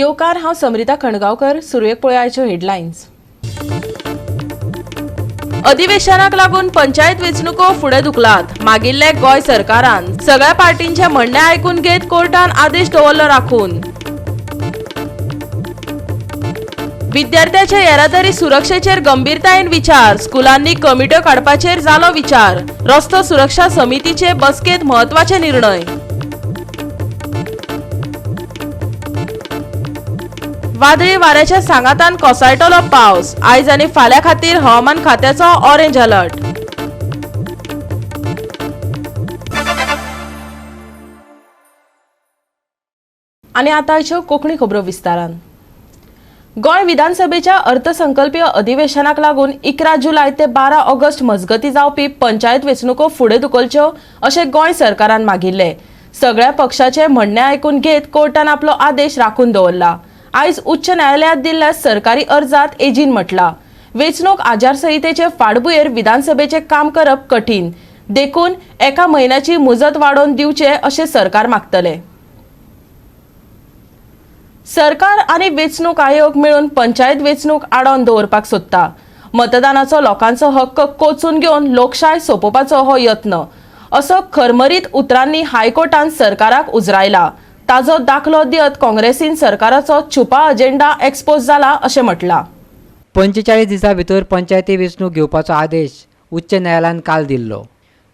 येवकार, हांव समरिता खणगांवकर. सुरवेक पळोवया हेडलायन्स. अधिवेशनाक लागून पंचायत वेंचणुको फुडें धुकलात. मागिल्ले गोंय सरकारान सगळ्या पार्टींचे म्हणणें आयकून घेत कोर्टान आदेश दवरलो राखून. विद्यार्थ्याचे येरादारी सुरक्षेचेर गंभीरतायेन विचार. स्कुलांनी कमिट्यो काडपाचेर जालो विचार. रस्तो सुरक्षा समितीचे बसकेंत म्हत्वाचे निर्णय. वादळी वाऱ्याच्या सांगातान कोसळटलो पावस. आयज आनी फाल्यां खातीर हवामान खात्याचो ऑरेंज अलर्ट. आनी आतांच्यो कोंकणी खबरो विस्तारान. गोंय विधानसभेच्या अर्थसंकल्पीय अधिवेशनाक लागून 11 जुलय ते 12 ऑगस्ट मजगती जावपी पंचायत वेंचणुको फुडें धुकलच्यो अशें गोंय सरकारान मागिल्लें. सगळ्या पक्षाचे म्हणणें आयकून घेत कोर्टान आपलो आदेश राखून दवरला. आयज उच्च न्यायालयांत दिल्ल्या सरकारी अर्जात एजीन म्हटलां, वेंचणूक आचारसंहितेचे फाटभुंयेर विधानसभेचें काम करप कठीण, देखून एका म्हयन्याची मुजत वाडोवन दिवचे अशें सरकार मागतलें. सरकार आनी वेंचणूक आयोग मेळून पंचायत वेंचणूक आडावन दवरपाक सोदता. मतदानाचो लोकांचो हक्क कोचून घेवन लोकशाय सोंपोवपाचो हो यत्न असो खरमरीत उतरांनी हायकोर्टान सरकाराक उजरायला. ताजो दाखलो दियत काँग्रेसीन सरकाराचो छुपा अजेंडा एक्सपोज जाला अशें म्हटलां. 45 दिसां भितर पंचायती वेंचणूक घेवपाचो आदेश उच्च न्यायालयान काल दिल्लो.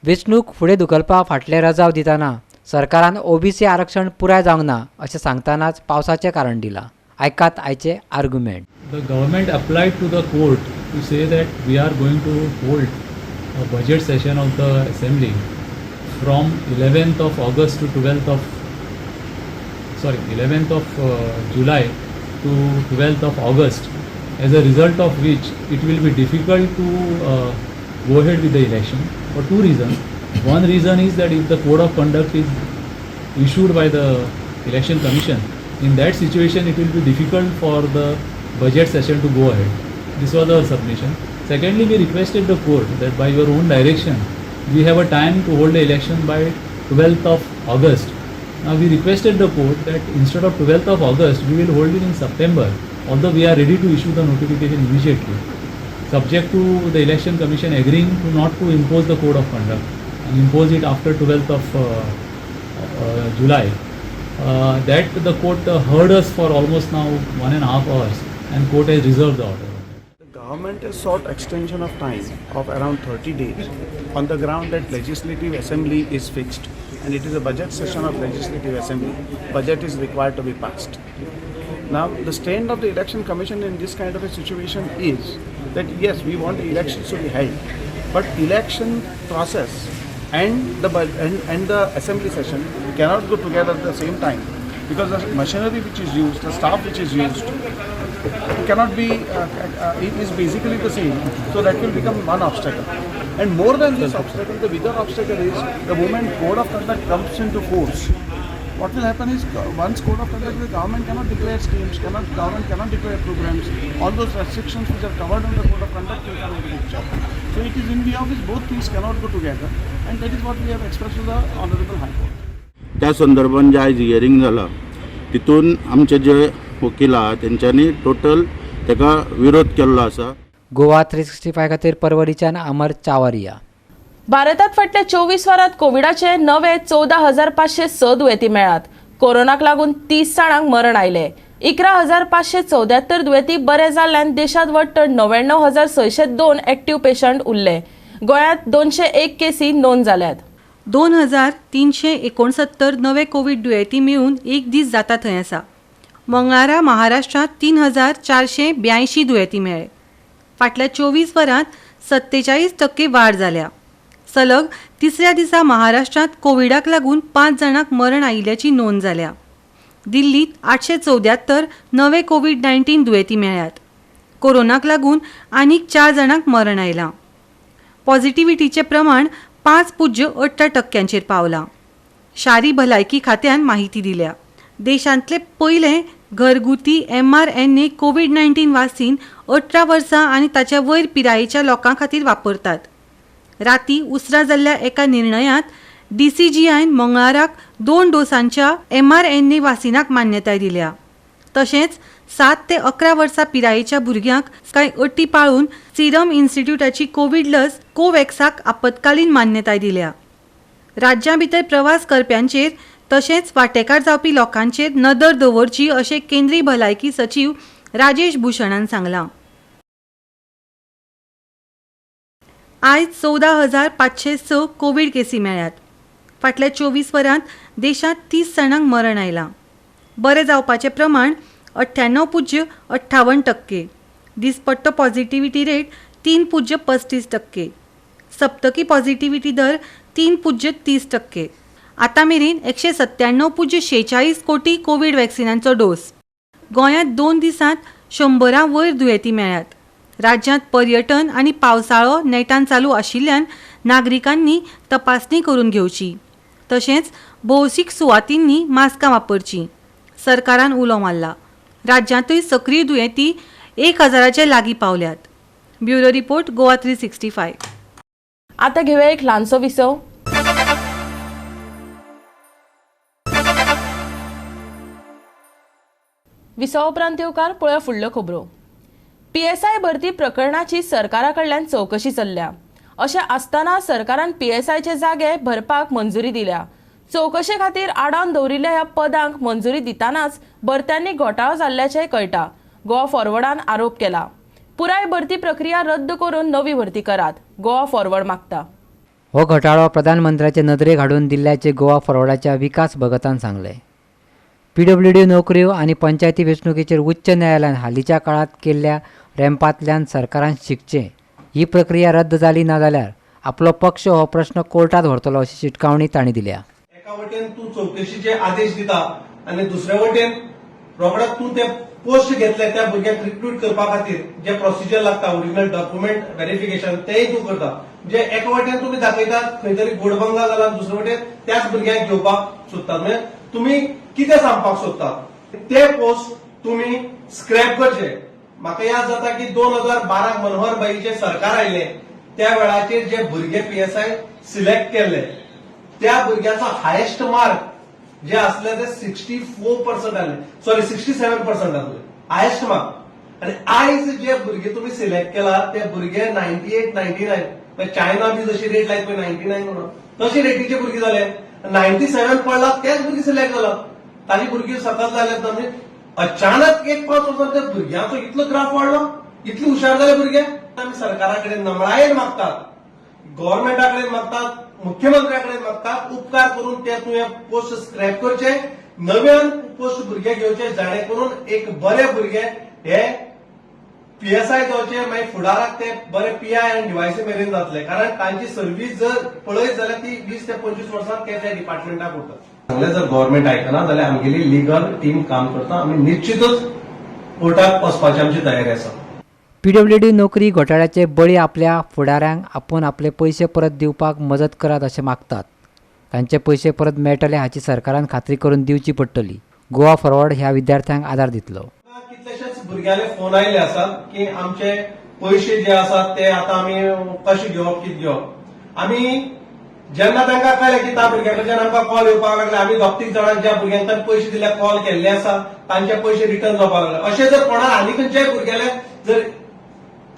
वेंचणूक फुडें धुकलपा फाटले रजाव दितना सरकारान ओबीसी आरक्षण पुराय जावंक ना अशें सांगतानाच पावसाचें कारण दिलां. आयकात आयचे argument. The government applied to the court to say that we are going to hold a budget session of the assembly from 11th of August to 11th of July to 12th of August, as a result of which it will be difficult to go ahead with the election for two reasons. One reason is that if the code of conduct is issued by the election commission, in that situation it will be difficult for the budget session to go ahead. This was our submission. Secondly, we requested the court that by your own direction, we have a time to hold the election by 12th of August. Now we requested the court that instead of 12th of August, we will hold it in September, although we are ready to issue the notification immediately, subject to the election commission agreeing to not to impose the code of conduct and impose it after 12th of July. That the court heard us for almost now 1.5 hours, and court has reserved the order. The government has sought extension of time of around 30 days on the ground that legislative assembly is fixed and it is a budget session of legislative assembly. Budget is required to be passed. Now the stand of the election commission in this kind of a situation is that yes, we want the elections to be held, but election process and the assembly session cannot go together at the same time, because the machinery which is used, the staff which is used, cannot be, it is basically the same. So that will become one obstacle. And more than this obstacle, the bigger obstacle is the moment code of conduct comes into force, what will happen is once code of conduct, the government cannot declare schemes, government cannot declare programs. All those restrictions which are covered under code of conduct will come into picture. So it is in the office, both things cannot go together, and that is what we have expressed to the Honorable High Court. त्या संदर्भान जे आयज hearing जाला तितून आमचे जे वकील आहा तेंच्यांनी total तेका विरोध केल्लो आसा. गोवा 365 खातीर परवरीच्यान अमर चावरिया. भारतात फाटल्या 24 वरांत कोविडाचे नवे 14,506 दुयेंती मेळ्ळात. कोरोनाक लागून 30 जाणांक मरण आयलें. 11,574 दुयेंती बरे जाल्ल्यान देशांत वट्ट 99,602 एक्टिव्ह पेशंट उरले. गोंयांत 201 केसी नोंद जाल्यात. 2,369 नवे कोवीड दुयेंती मेळून एक दीस जाता थंय आसा. मंगळारा महाराष्ट्रांत 3,482 दुयेंती मेळ्ळे. फाटल्या 24 वरांत 47% वाड जाल्या. सलग तिसऱ्या दिसा महाराष्ट्रांत कोविडाक लागून 5 जाणांक मरण आयिल्ल्याची नोंद जाल्या. दिल्लीत 874 नवे कोवीड-19 दुयेंती मेळ्ळ्यात. कोरोनाक लागून आनीक 4 जाणांक मरण आयलां. पॉझिटिव्हिटीचें प्रमाण 5.18% पावलां. शारी भलायकी खात्यान माहिती दिल्या. देशांतले पयलें घरगुती mRNA कोवीड-19 वासीन 18 वर्सां आनी ताच्या वयर पिरायेच्या लोकां खातीर वापरतात. राती उसरां जाल्ल्या एका निर्णयांत DCGIन मंगळाराक 2 डोसांच्या mRNA वासिनाक मान्यताय दिल्या. तशेंच 7 ते 11 वर्सां पिरायेच्या भुरग्यांक कांय अटी पाळून सिरम इन्स्टिट्यूटाची कोवीड लस कोवॅक्साक आपत्कालीन मान्यताय दिल्या. राज्यां भितर प्रवास करप्यांचेर तशेंच वांटेकार जावपी लोकांचेर नदर दवरची अशें केंद्रीय भलायकी सचीव राजेश भूषणान सांगलां. आयज 14,506 कोवीड केसी मेळ्ळ्यात. फाटल्या 24 वरांत देशांत 30 जाणांक मरण आयलां. बरें जावपाचें प्रमाण 98.58%, दिसपट्टो पॉझिटिव्हिटी रेट 3.35%, सप्तकी पॉझिटिव्हिटी दर 3.30%. आतां मेरेन 197.46 कोटी कोवीड वॅक्सिनांचो डोस. गोंयांत 2 दिसांत 100 वयर दुयेंती मेळ्ळ्यात. राज्यांत पर्यटन आनी पावसाळो नेटान चालू आशिल्ल्यान नागरिकांनी तपासणी करून घेवची, तशेंच भौशीक सुवातींनी मास्कां वापरचीं, सरकारान उलो मारला. राज्यांतूय सक्रीय दुयेंती 1000च्या लागीं पावल्यात. Bureau report, Goa 365. आतां घेवया एक ल्हानसो विसव. विसवा उपरांत येवकार पळोवया फुडल्यो खबरो. पीएसआय भरती प्रकरणाची सरकारा कडल्यान चवकशी चल्ल्या. अशें आसतना सरकारान पीएसआयचे जागे भरपाक मंजुरी दिल्या. चवकशे खातीर आडावन दवरिल्ल्या ह्या पदांक मंजुरी दितनाच भरत्यांनी घोटाळो जाल्ल्याचें कळटा. गोवा फॉरवर्डान आरोप केला. पुराय भरती प्रक्रिया रद्द करून नवी भरती करात, गोवा फॉरवर्ड मागता. हो घोटाळो प्रधानमंत्र्याचे नदरेक हाडून दिल्ल्याचे गोवा फॉरवर्डाच्या विकास भगतान सांगलें. पीडब्ल्यूडी नोकऱ्यो आनी पंचायती वेंचणुकेचेर उच्च न्यायालयान हालींच्या काळांत केल्ल्या रॅम्पांतल्यान सरकारान शिकचें. ही प्रक्रिया रद्द जाली ना जाल्यार आपलो पक्ष हो प्रश्न कोर्टात व्हरतलो अशी शिटकावणी तांणी दिल्या. एका वटेन तूं चवकशीचे आदेश दिता आनी दुसऱ्या वटेन रोखडेच तूं ते पोस्ट घेतले त्या भुरग्यांक रिक्रूट करपा खातीर जे प्रोसिजर लागता, ओरिजिनल डॉक्युमेंट व्हेरिफिकेशन तेय तूं करता. म्हणजे एका वटेन तुमी दाखयतात खंय तरी गोडबंगा जाला, दुसरे वटेन त्याच भुरग्यांक घेवपाक सोदतात. म्हणजे तुमी कितें सांगपाक सोदतात? ते पोस्ट तुमी स्क्रॅप करचे. म्हाका याद जाता की 2012 मनोहर भाईचें सरकार आयलें त्या वेळाचेर जे भुरगे पीएसआय सिलेक्ट केल्ले त्या भुरग्याचो हायेस्ट मार्क जे असले ते 64% आले, सॉरी 67% आसले हायेस्ट मार्क. आनी आयज जे भुरगे तुमी सिलेक्ट केला ते भुरगे 98, 99, चायना बी जशी रेट लायत पळय 99 म्हणून तशी रेटीचे भुरगे जाले. 97 पडला तेच भुरगे सिलेक्ट जाला, ताजी भुरगीं सकल जाले. म्हणजे अचानक एक 5 वर्सां त्या भुरग्यांचो इतलो ग्राफ वाडलो, इतले हुशार जाले भुरगे. आमी सरकारा कडेन नमळायेन मागतात, गव्हर्मेंटा कडेन मागतात, मुख्यमंत्र्या कडेन मागतात, उपकार करून ते तुवें पोस्ट स्क्रॅप करचे, नव्यान पोस्ट भुरगे घेवचे, जाणे करून एक बरे भुरगे हे पीएसआय जावचे, मागीर फुडाराक ते बरे पीआय आनी डीवायसी मेरेन जातले. कारण तांची सर्वीस जर पळयत जाल्यार ती 20 ते 25 वर्सां ते त्या डिपार्टमेंटाक उरता. सांगलें जर गव्हर्मेंट आयकना जाल्यार आमगेली लिगल टीम काम करता, आमी निश्चितच कोर्टाक वचपाची आमची तयारी आसा. पीडब्ल्यूडी नोकरी घोटाळ्याचे बळी आपल्या फुडाऱ्यांक आपोवन आपले पयशे परत दिवपाक मजत करात अशें मागतात. तांचे पयशे परत मेळटले हाची सरकारान खात्री करून दिवची पडटली. गोवा फॉरवर्ड ह्या विद्यार्थ्यांक आदार दितलो. कितलेशेच भुरग्यांले फोन आयिल्ले आसात की आमचे पयशे जे आसात ते आतां आमी कशे घेवप, कितें घेवप. आमी जेन्ना तांकां कळ्ळें की त्या भुरग्यां कडच्यान आमकां कॉल येवपाक लागले, आमी 2-3 जाणांक ज्या भुरग्यांक तांणी पयशे दिल्या कॉल केल्ले आसा तांचे पयशे रिटर्न जावपाक लागले. अशें जर कोणाक आनी खंयच्याय भुरग्याले जर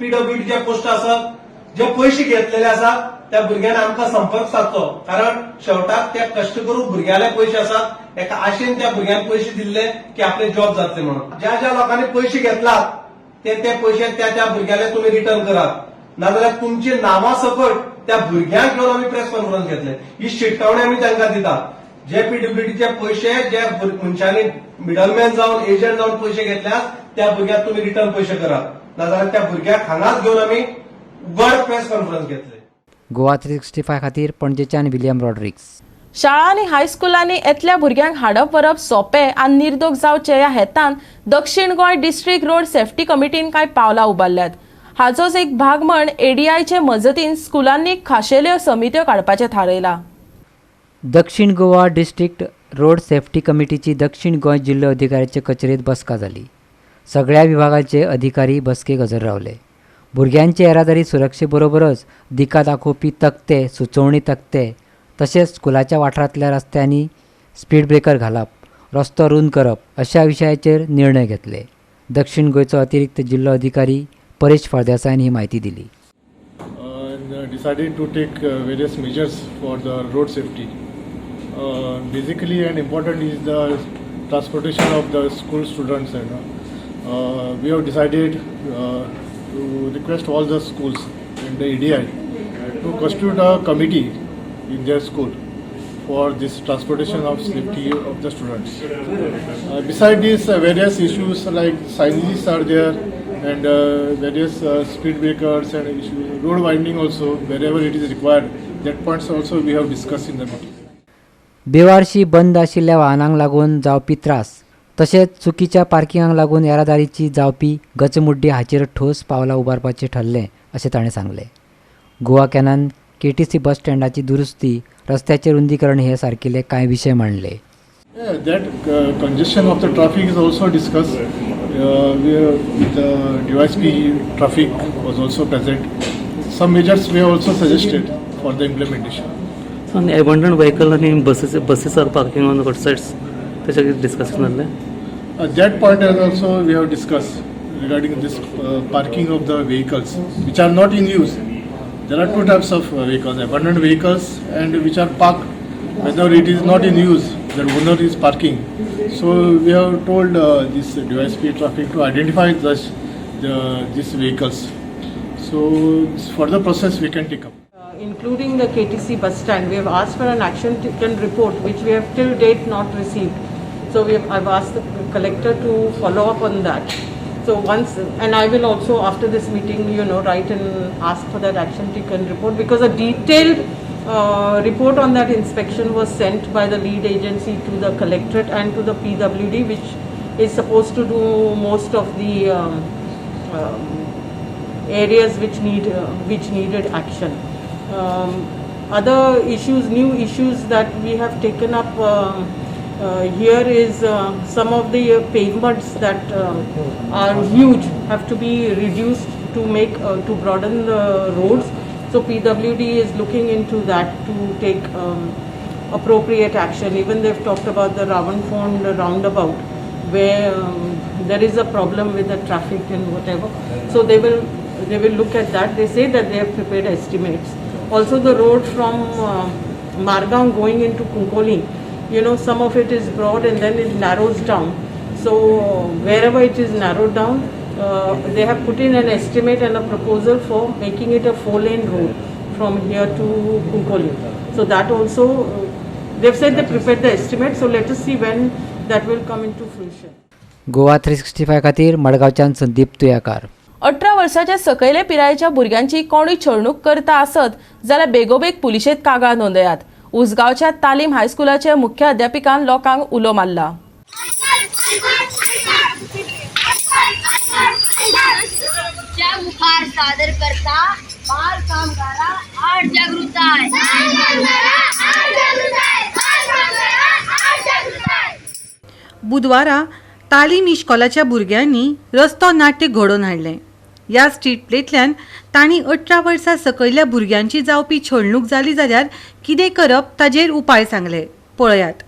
पीडब्ल्यूडीचे पोस्ट आसात जे पयशे घेतलेले आसात त्या भुरग्यान आमकां संपर्क सादचो, कारण शेवटाक त्या कश्ट करून भुरग्याले पयशे आसात एका आशेन त्या भुरग्यान पयशे दिल्ले की आपले जॉब जातले म्हणून. ज्या ज्या लोकांनी पयशे घेतलात ते ते पयशे त्या त्या भुरग्याले तुमी रिटर्न करात, नाजाल्यार तुमची नांवां सकट त्या भुरग्यांक घेवन आमी प्रेस कॉन्फरन्स घेतले. ही शिटकावणी आमी तांकां दितात. जे पीडब्ल्यूडीचे पयशे जे मनशांनी मिडलमॅन जावन एजंट जावन पयशे घेतल्यात त्या भुरग्याक तुमी रिटर्न पयशे करात, नाजाल्यार त्या भुरग्याक हांगाच घेवन आमी उघड प्रेस कॉन्फरन्स घेतले. गोवा 365 खातीर पणजेच्यान विलियम रॉड्रिक्स. शाळा आनी हायस्कुलांनी येतल्या भुरग्यांक हाडप व्हरप सोंपें आनी निर्दोग जावचें ह्या हेतान दक्षिण गोंय डिस्ट्रिक्ट रोड सेफ्टी कमिटीन कांय पावलां उबारल्यात. हाचोच एक भाग म्हण एडीआयचे मजतीन स्कुलांनी खाशेल्यो समित्यो काडपाचें थारायलां. दक्षिण गोवा डिस्ट्रिक्ट रोड सेफ्टी कमिटीची दक्षिण गोंय जिल्लो अधिकाऱ्याचे कचेरेंत बसका जाली. सगळ्या विभागाचे अधिकारी बसकेक हजर रावले. भुरग्यांची येरादारी सुरक्षे बरोबरच दिका दाखोवपी तकटे, सुचोवणी तकटे तशेंच स्कुलाच्या वाठारांतल्या रस्त्यांनी स्पीड ब्रेकर घालप रस्तो रूंद करप अशा विशयाचेर निर्णय घेतले. दक्षिण गोंयचो अतिरिक्त जिल्लो अधिकारी परेश फळदेसायन ही म्हायती दिली. Decided to take various measures for the road safety. Basically and important is the transportation of the school students, and we have decided to request all the schools and the EDI to constitute a committee in their school for this transportation of safety of the students. Beside this, various issues like signages are there and various speed breakers and issues, road widening also wherever it is required. That points also we have discussed in the meeting. बेवारशी बंद आशिल्ल्या वाहनांक लागून जावपी त्रास तशेंच चुकीच्या पार्किंगाक लागून येरादारीची जावपी गचमुड्डी हाचेर ठोस पावलां उबारपाचें ठरलें अशें ताणें सांगलें. गोवा कॅनान केटीसी बस स्टँडाची दुरुस्ती, रस्त्याचें रुंदीकरण हे सारकिले कांय विशय मांडले. Yeah, that congestion of the traffic is also discussed. With the DYSP traffic was also present. Some measures we have also suggested for the implementation. So आनी एबंडन व्हेकल आनी buses are parking on road sides तेच्या कितें discussion जाल्लें? That point is also we have discussed regarding this parking of the vehicles which are not in use. There are two types of vehicles: abandoned vehicles and which are parked whether it is not in use, the owner is parking. So we have told this DYSP traffic to identify these vehicles. So this further process we can take up. Including the KTC bus stand. We have asked for an action taken report, which we have till date not received. So I've asked the collector to follow up on that. So once, and I will also after this meeting, write and ask for that action taken report, because a detailed report on that inspection was sent by the lead agency to the collectorate and to the PWD, which is supposed to do most of the areas which needed action. Other issues, new issues that we have taken up here is some of the pavements that are huge have to be reduced to make to broaden the roads. So PWD is looking into that to take appropriate action. Even they've talked about the Ravanfond roundabout, where there is a problem with the traffic and whatever. So they will look at that. They say that they have prepared estimates. Also the road from Margaon going into Kunkoli, some of it is broad and then it narrows down. So wherever it is narrowed down, they have put in an estimate and a proposal for making it a 4-lane road from here to Kunkoli. So that also, they've said they prepared the estimate, so let us see when that will come into fruition. Goa 365 खातीर मडगांवच्यान संदीप तुयाकार. 18 वर्साच्या सकयले पिरायेच्या भुरग्यांची कोणूय छळणूक करता आसत जाल्यार बेगोबेग पुलिशेंत कागाळ नोंदयात. उसगांवच्या तालीम हायस्कुलाचे मुख्य अध्यापिकान लोकांक उलो मारला. मुखार सादर करता बाल कामगारा आड जागृताय. बुधवारा तालीम इश्कोलाच्या भुरग्यांनी रस्तो नाट्य घडोवन हाडलें. ह्या स्ट्रीट प्लेंतल्यान तांणी 18 वर्सां सकयल्या भुरग्यांची जावपी छळणूक जाली जाल्यार कितें करप ताजेर उपाय सांगले. पळयात.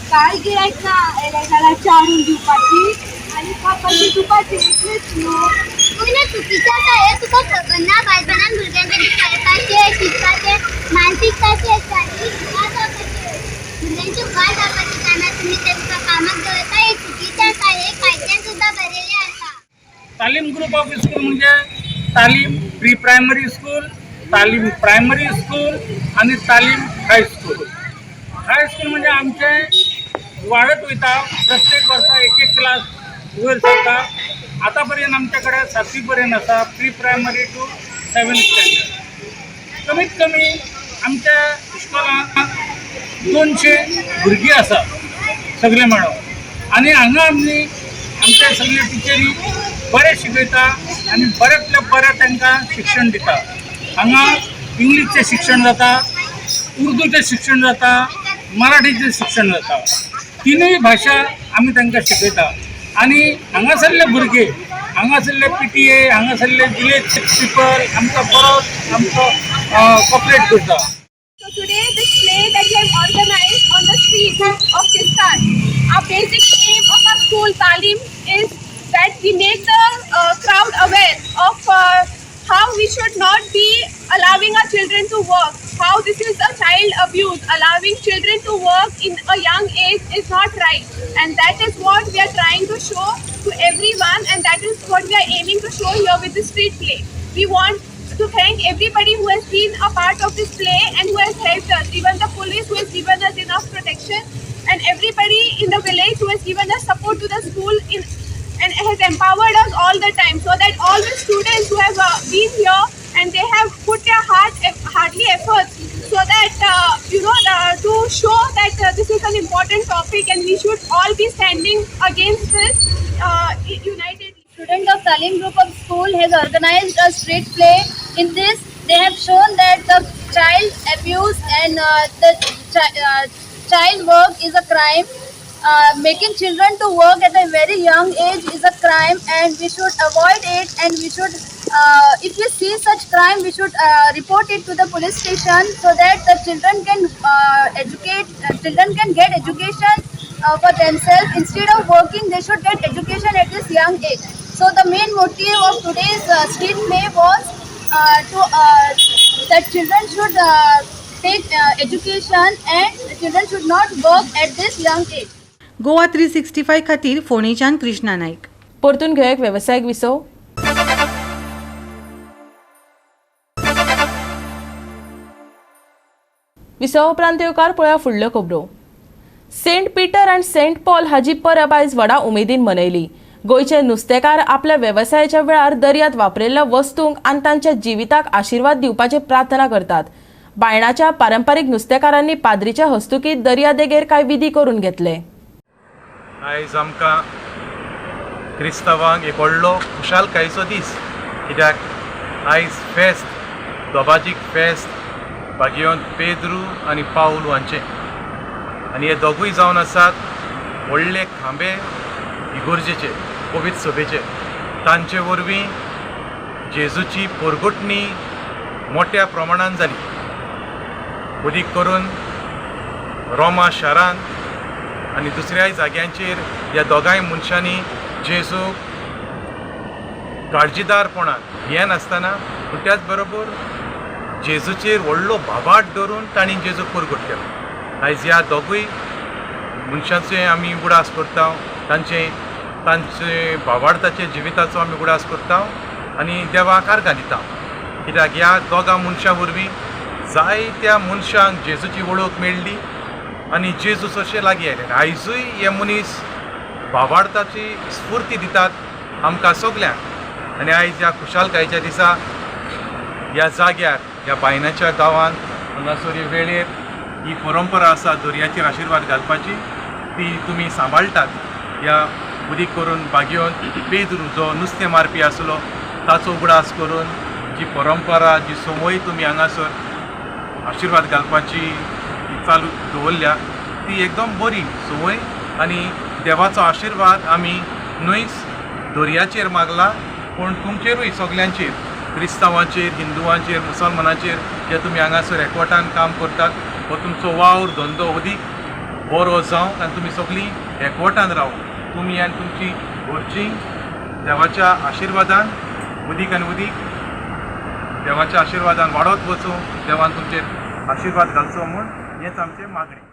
काय गिरायक ना एलेकाला चारून दिवपाची आनी कापाची दुपाची इतलीच न्हू. पूण चुकीचें आसा हें तुका खबर ना. बालपणान भुरग्यांचे खेळपाचें, शिकपाचें, मानसीकताचें, शारिरीक मुखार जावपाचें, भुरग्यांची मुखार जावपाची टायमार तुमी तांकां कामाक दवरता हें चुकीचें आसा. हें कायद्यान सुद्दां बरयलें आसा. तालीम ग्रुप ऑफ स्कूल म्हणजे Talim pre primary school, Talim primary school आनी तालीम हायस्कूल. हायस्कूल म्हणजे आमचें वाडत वयता, प्रत्येक वर्सा एक एक क्लास वयर सरता. आतां पर्यंत आमचे कडेन 7वी पर्यंत आसा, pre primary to 7th standard. कमीत कमी आमच्या इस्कॉलांत 200 भुरगीं आसा सगळे मेळोन. आनी हांगा आमी आमचे सगळे टिचरी बरें शिकयता आनी बऱ्यांतल्या बरें तांकां शिक्षण दिता. हांगा इंग्लीशचें शिक्षण जाता, उर्दूचें शिक्षण जाता, मराठीचें शिक्षण जाता. तिनूय भाशा आमी तांकां शिकयता. आनी हांगासरले भुरगे, हांगासरले पीटीए, हांगासरले विलेज पिपल आमकां बरो आमचो कॉपरेट करता. So today this play that we have organized on the streets of Kiskar, our basic aim of our school Talim is that we make the crowd aware of how we should not be allowing our children to work, how this is a child abuse. Allowing children to work in a young age is not right, and that is what we are trying to show to everyone, and that is what we are aiming to show here with the street play. We want to thank everybody who has been a part of this play and who has helped us, even the police who has given us enough protection, and everybody in the village who has given us support to the school in and has empowered us all the time, so that all the students who have been here and they have put their hardly efforts so that to show that this is an important topic and we should all be standing against this united. Student of Talim Group of School has organized a street play. In this, they have shown that the child abuse and the child work is a crime. Making children to work at a very young age is a crime, and we should avoid it, and we should, if we see such crime, we should report it to the police station so that the children can educate, children can get education for themselves. Instead of working, they should get education at this young age. So the main motive of today's street play was to that children should take education and children should not work at this young age. Goa 365 खातीर फोंडेच्यान कृष्णा नायक. परतून घेवया एक वेवसायीक विसव. विसवा उपरांत येवकार. पळया फुडल्यो खबरो. Saint Peter and Saint Paul हाजी परब आयज व्हडा उमेदीन मनयली. गोंयचे नुस्तेकार आपल्या वेवसायाच्या वेळार दर्यांत वापरिल्ल्या वस्तूंक आनी तांच्या जिविताक आशिर्वाद दिवपाची प्रार्थना करतात. बायणाच्या पारंपारीक नुस्तेकारांनी पाद्रीच्या हस्तुकीत दर्या देगेर कांय विधी करून घेतले. आयज आमकां क्रिस्तांवांक एक व्हडलो खुशालकायेचो दीस, कित्याक आयज फेस्त, दोबाजीक फेस्त भागेवंत पेद्रू आनी पावलू हांचें, आनी हे दोगूय जावन आसात व्हडले खांबे इगोर्जेचे, पवित्र सभेचे. तांचे वरवीं जेजूची पोरगुटणी मोठ्या प्रमाणान जाली. अदीक करून रोमा शारांत आनी दुसऱ्याय जाग्यांचेर ह्या दोगांय मनशांनी जेजूक काळजीदारपणान भियेनासतना, पूण त्याच बरोबर जेजूचेर व्हडलो भावार्थ दवरून तांणी जेजूक पुरगुट केलो. आयज ह्या दोगूय मनशांचे आमी उगडास करता, तांचे तांचे भावार्थाचे जिविताचो आमी उगडास करता आनी देवाक आर्गां दिता, कित्याक ह्या दोगां मनशां वरवीं जायत्या मनशांक जेजूची वळख मेळ्ळी आनी जेजू अशें लागीं आयले. आयजूय हे मनीस भावार्थाची स्फुर्ती दितात आमकां सगल्यांक. आनी आयज ह्या खुशालकायेच्या दिसा ह्या जाग्यार, ह्या बायणाच्या गांवांत हांगासर हे वेळेर ही परंपरा आसा दर्याचेर आशिर्वाद घालपाची, ती तुमी सांबाळटात. ह्या उदीक करून बागेवन पेद्रू जो नुस्तें मारपी आसलो ताचो उगडास करून जी परंपरा, जी संवय तुमी हांगासर आशिर्वाद घालपाची चालू दवरल्या ती एकदम बरी संवय. आनी देवाचो आशिर्वाद आमी न्हयच दर्याचेर मागला, पूण तुमचेरूय सगल्यांचेर, क्रिस्तांवांचेर, हिंदुवांचेर, मुसलमानांचेर जे तुमी हांगासर एकवटान काम करतात हो तुमचो वावर धंदो अदीक बरो जावं आनी तुमी सगळीं एकवटान रावूं. तुमी आनी तुमची घरचीं देवाच्या आशिर्वादान उदीक आनी उदीक देवाच्या आशिर्वादान वाडत वचूं, देवान तुमचेर आशिर्वाद घालचो म्हूण हेच आमचें मागणें.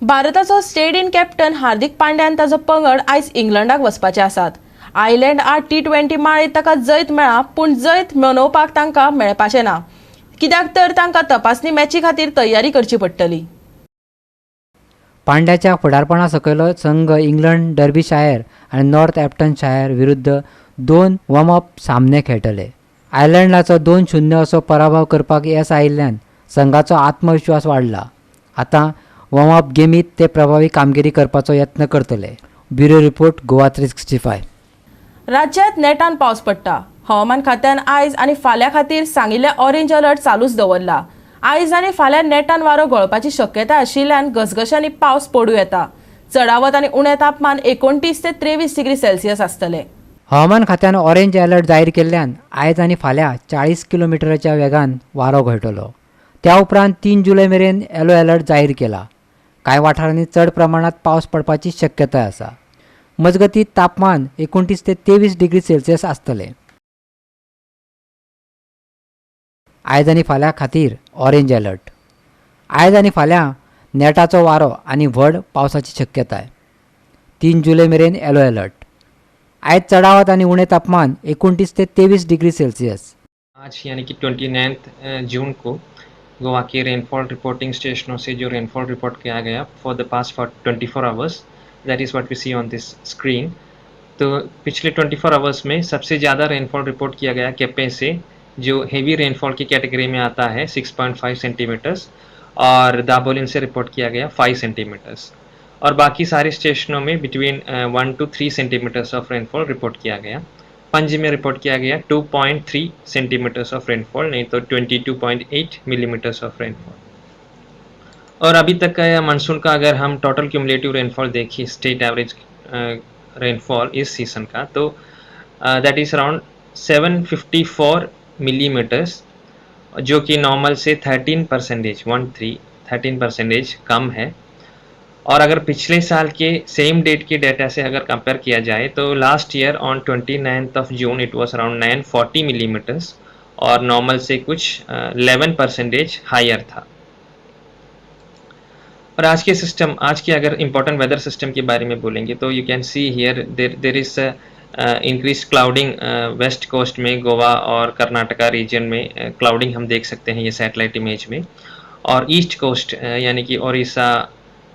भारताचो stayed in captain Hardik Pandya आनी ताचो पंगड आयज इंग्लंडाक वचपाचे आसात. आयलँड आड T20 माळेंत ताका जैत मेळ्ळां, पूण जैत मनोवपाक तांकां मेळपाचें ना, कित्याक तर तांकां तपासणी मॅची खातीर तयारी करची पडटली. पांड्याच्या फुडारपणा सकयलो संघ इंग्लंड डर्बीशायर आनी नॉर्थ एप्टन शायर विरुद्ध 2 वॉर्मअप सामने खेळटले. आयर्लंडाचो 2-0 असो पराभव करपाक येस आयिल्ल्यान संघाचो आत्मविश्वास वाडला. आतां वॉर्मअप गेमीत ते प्रभावी कामगिरी करपाचो यत्न करतले. Bureau report, Goa 365. राज्यांत नेटान पावस पडटा. हवामान खात्यान आयज आनी फाल्यां खातीर सांगिल्ले ऑरेंज अलर्ट चालूच दवरला. आयज आनी फाल्यां नेटान वारो घोळपाची शक्यताय आशिल्ल्यान घसघशांनी पावस पडूं येता. चडावत आनी उणें तापमान 29 ते 23 डिग्री सेल्सियस आसतलें. हवामान खात्यान ऑरेंज अलर्ट जाहीर केल्ल्यान आयज आनी फाल्यां 40 किलोमिटराच्या वेगान वारो घोळटलो. त्या उपरांत 3 जुलय मेरेन येलो अलर्ट जाहीर केला. कांय वाठारांनी चड प्रमाणांत पावस पडपाची शक्यताय आसा. मजगतीं तापमान 29 ते 23 डिग्री सेल्सियस आसतलें. आयज आनी फाल्यां खातीर ऑरेंज अलर्ट. आयज आनी फाल्यां नेटाचो वारो आनी व्हड पावसाची शक्यताय. 3 जुलय मेरेन येलो अलर्ट. आयज चडावत आनी उणें तापमान 29 ते 23 डिग्री सेल्सियस. आज यानी कि 29 जून को गोवा के रेनफॉल रिपोर्टिंग स्टेशनों से जो रेनफॉल रिपोर्ट किया गया for the past for 24 hours, that is what we see on this screen. तो पिछले 24 आवर्स में सबसे ज़्यादा रेनफॉल रिपोर्ट किया गया केपे से, जो हेवी रेनफॉल की कैटेगरी में आता है 6.5 सेंटीमीटर्स, और दाबोलिम से रिपोर्ट किया गया 5 सेंटीमीटर्स, और बाकी सारे स्टेशनों में between 1 to 3 centimetres of rainfall report किया गया। पणजी में रिपोर्ट किया गया 2.3 सेंटीमीटर्स ऑफ रेनफॉल, नहीं तो 22.8 मिलीमीटर्स ऑफ रेनफॉल। और अभी तक का मानसून का अगर हम टोटल क्यूमुलेटिव रेनफॉल देखिए, स्टेट एवरेज रेनफॉल इस सीज़न का, तो that is around 754 millimetres, जो कि नॉर्मल से 13% 13% कम है। और अगर पिछले साल के सेम डेट के डेटा से अगर कंपेयर किया जाए तो last year on 29th of June it was around 940 millimetres, और नॉर्मल से कुछ 11% हायर था। और आज के सिस्टम, आज के अगर इम्पोर्टेंट वेदर सिस्टम के बारे में बोलेंगे तो you can see here there is increase clouding west coast में, गोवा और कर्नाटका रीजन में क्लाउडिंग हम देख सकते हैं ये सैटेलाइट इमेज में। और ईस्ट कोस्ट यानी कि ओडिशा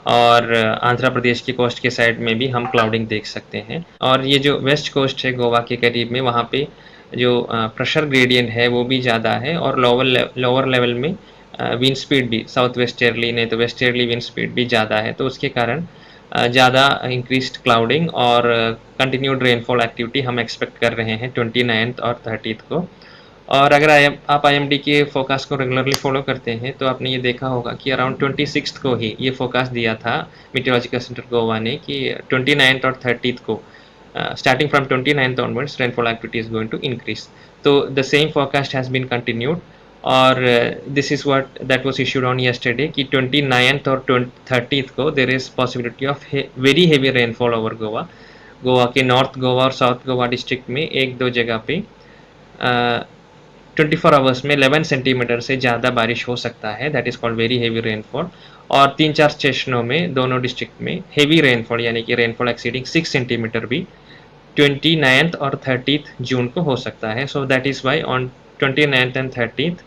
और आंध्र प्रदेश की कोस्ट के साइड में भी हम क्लाउडिंग देख सकते हैं। और ये जो वेस्ट कोस्ट है गोवा के करीब में, वहाँ पे जो प्रेशर ग्रेडियंट है वो भी ज़्यादा है, और लोअर लेवल में विंड स्पीड भी साउथ वेस्टर्ली नहीं तो वेस्टर्ली विंड स्पीड भी ज़्यादा है, तो उसके कारण ज़्यादा इंक्रीज्ड क्लाउडिंग और कंटिन्यूड रेनफॉल एक्टिविटी हम एक्सपेक्ट कर रहे हैं 29th और 30th को। और अगर आप आईएमडी के फोकास्ट को रेगुलरली फॉलो करते हैं तो आपने ये देखा होगा कि अराउंड 26th को ही ये फोकास्ट दिया था मीटियोलॉजिकल सेंटर गोवा ने कि 29th और 30th co starting from 29th onwards rainfall activity is going to increase. तो the same forecast has been continued, Aur this is what that was issued on yesterday कि 29th और 30th को there is possibility of very heavy rainfall over Goa. Goa के north Goa और south Goa district में एक दो जगह pay 24 hours में 11 centimetre से ज़्यादा बारिश हो सकता है, that is called very heavy rainfall. और 3-4 स्टेशनों में दोनों डिस्ट्रिक्ट में हेवी रेनफॉल यानी कि रेनफॉल एक्सीडिंग 6 सेंटीमीटर भी 29th और 30th जून को हो सकता है। So that is why on 29th and 30th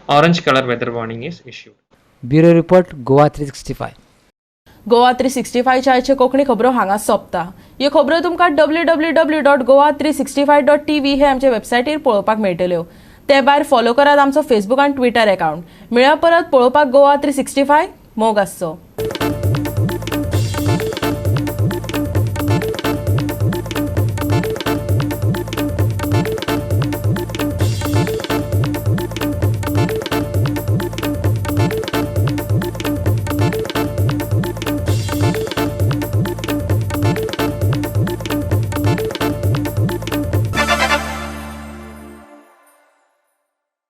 orange colour weather warning is issued. Bureau report, Goa 365. Goa 365 आयच्यो कोंकणी खबरो हांगा सोंपता. ह्यो खबरो तुमकां www.goa365.tv हे आमचे वेबसायटीर पळोवपाक मेळटल्यो. ते भायर फॉलो करात आमचो फेसबूक आनी ट्विटर अकाउंट. मेळया परत पळोवपाक गोवा 365. मोग आसचो.